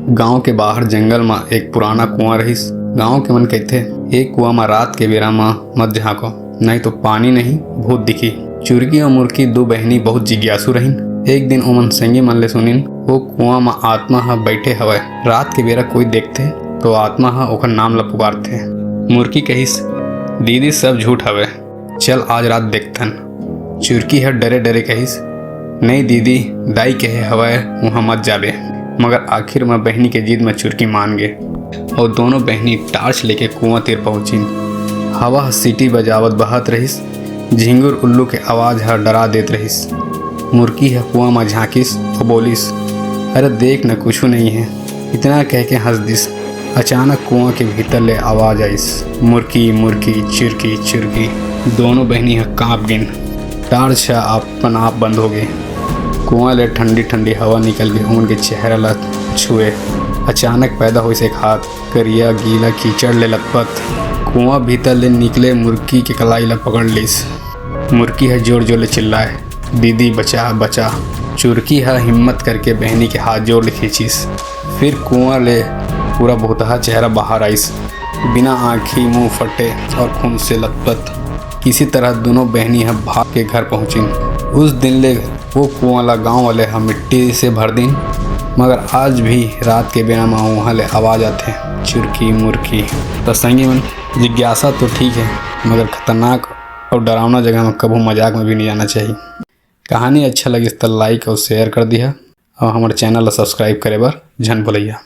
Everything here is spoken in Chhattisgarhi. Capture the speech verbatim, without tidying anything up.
गांव के बाहर जंगल म एक पुराना कुआं रहिस। गांव के मन कहिथे, "ए कुआं म रात के बेरा म मत झांको, नहीं तो पानी नहीं, भूत दिखी।" चुरकी अउ मुरकी दू बहिनी बहुत जिज्ञासु रहिन। एक दिन ओमन संगी मन ले सुनिन, "ओ कुआं म आत्मा ह बइठे हवय। रात के बेरा कोई देखथे, तो आत्मा ह ओकर नाम ल पुकारथे।" मुरकी कहिस, "दीदी, सब झूठ हवय, चल आज रात देखथन।" चुरकी ह डरे डरे कहिस, "नहीं दीदी, दाई कहे हवय, उहां मत जाबे।" मगर आखिर म बहिनी के जिद म चुरकी मान गे अउ दोनों बहिनी टार्च लेके कुआं तीर पहुंचिन। हवा ह सीटी बजावत बहत रहिस। झिंगुर उल्लू के आवाज ह डरा देत रहिस। मुरकी ह कुआं म झांकिस अउ बोलिस, "अरे देख न, कुछू नइ हे।" इतना कह के हंस दिस। अचानक कुआं के भीतर ले आवाज आइस, "मुरकी, मुरकी, चुरकी, चुरकी।" दोनों बहिनी ह कांप गिन। टार्च ह अपन आप बंद हो गे। कुआं ले ठंडी ठंडी हवा निकल के ओमन के चेहरा ला छुए। अचानक पैदा होइस एक हाथ, करिया गीला कीचड़ ले लथपथ। कुआं भीतर ले निकले मुरकी के कलाई ला पकड़ लिस। मुरकी ह जोर जोर ले चिल्लाए, "दीदी, बचा, बचा।" चुरकी ह हिम्मत करके बहिनी के हाथ जोर ले खींचिस। फिर कुआं ले पूरा भूतहा चेहरा बाहर आइस, बिना आंखी, मुंह फटे और खून से लथपथ। किसी तरह दोनों बहिनी ह भाग के घर पहुंचिन। उस दिन ले वो कुआं ला गांव वाले ह मिट्टी से भर दिन, मगर आज भी रात के बेरा म उहां ले आवाज आथे, "चुरकी मुरकी।" त संगी मन, जिज्ञासा तो ठीक है, मगर खतरनाक और डरावना जगह में कभू मजाक में भी नहीं जाना चाहिए। कहानी अच्छा लगिस त like और share कर दिहा और हमर channel ला subscribe करे बर झन भुलैया।